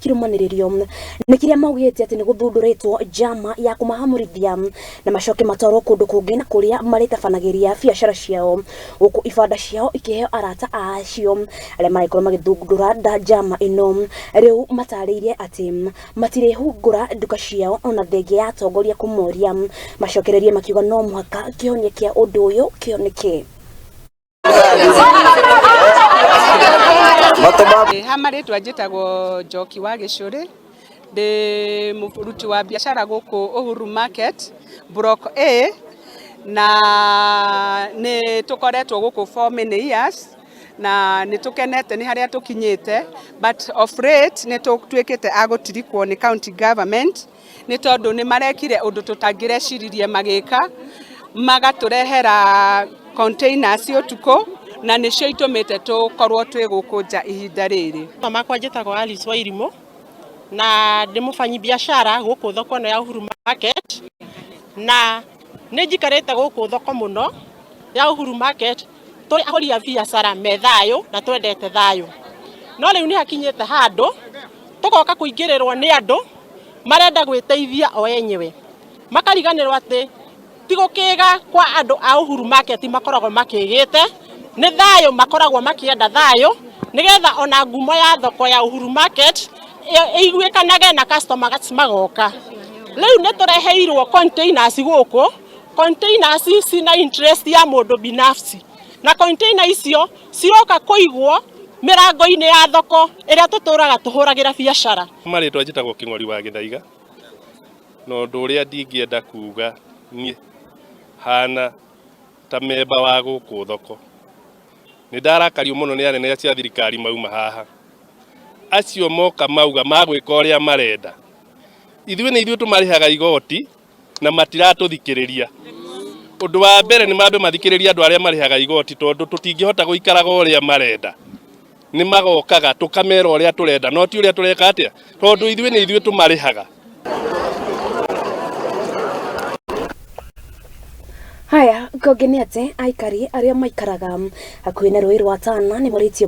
kĩrũmanĩrĩrio nĩ kĩrĩa maugĩte atĩ nĩ gũthundũrĩtwo njama ya kũmahamũrithia na macoke matwarwo kũndũ kũngĩ na kũrĩa marĩtabanagĩria biacara ciao, gũkũ ibanda ciao ikĩheo arata acio arĩa maragĩkorwo magĩthundũra njama ĩno. Rĩu matarĩirie atĩ matirĩhungũra nduka ciao ona thengia ya atongoria kũmoria macokererie, makiuga no mũhaka kĩhonia kĩa ũndũ ũyũ kĩoneke. Ha marĩtwa njĩtagwo Njoki wa Gĩcũrĩ, ndĩ mũruti wa biacara gũkũ Uhuru Market Block A, na nĩ tũkoretwo gũkũ for many years na nĩ tũkenete nĩ harĩa tũkinyĩte, but of late nĩ tũtuĩkĩte a gũtirikwo nĩ county government nĩ tondũ nĩ marekire ũndũ tũtangĩreciririe magĩka, magatũrehera containers ũtukũ na nĩcio itũmĩte tũkorwo twĩ gũkũ nja ihinda rĩrĩ. Makwa njĩtagwo Alice Wairimu na ndĩ mũbanyi biacara gũkũ thoko ĩno ya Uhuru Market, na nĩ njikarĩte gũkũ thoko mũno ya Uhuru Market. Tũrĩ ahũri a biacara me thayũ na twendete thayũ, no rĩu nĩ hakinyĩte handũ tũgoka kũingĩrĩrwo nĩ andũ marenda gwĩteithia o enyewe, makariganĩrwo atĩ ti gũkĩga kwa andũ a Uhuru Market makoragwo makĩgĩte, nĩ thayũ makoragwo makĩenda thayũ nĩgetha ona ngumo ya thoko ya Uhuru Market ĩiguĩkanage na customers magoka. Rĩu nĩ tũreheirwo containers gũkũ, containers cina interest ya mũndũ binafsi, na container icio ciroka kũigwo mĩrango-inĩ ya thoko ĩrĩa tũtũraga tũhũragĩra biacara. Marĩtwa njĩtagwo Kĩng'ori wa Gĩthaiga, na ũndũ ũrĩa ndingĩenda kuga niĩ hana ta memba wa gũkũ thoko, nĩ ndarakario mũno nĩ anene acio a thirikari mauma haha, acio moka mauga magwĩka ũrĩa marenda. Ithuĩ nĩ ithuĩ tũmarĩhaga igoti na matiratũthikĩrĩria. Ũndũ wa mbere nĩ mambe mathikĩrĩrie andũ arĩa marĩhaga igoti, tondũ tũtingĩhota gũikaraga ũrĩa marenda. Nĩ magokaga tũkamera ũrĩa tũrenda, no ti ũrĩa tũreka atĩa, tondũ ithuĩ nĩ ithuĩ tũmarĩhaga. Haya, kũngĩ nĩ atĩ aikari arĩa maikaraga hakuhĩ na rũĩ rwa Tana nĩ morĩtio.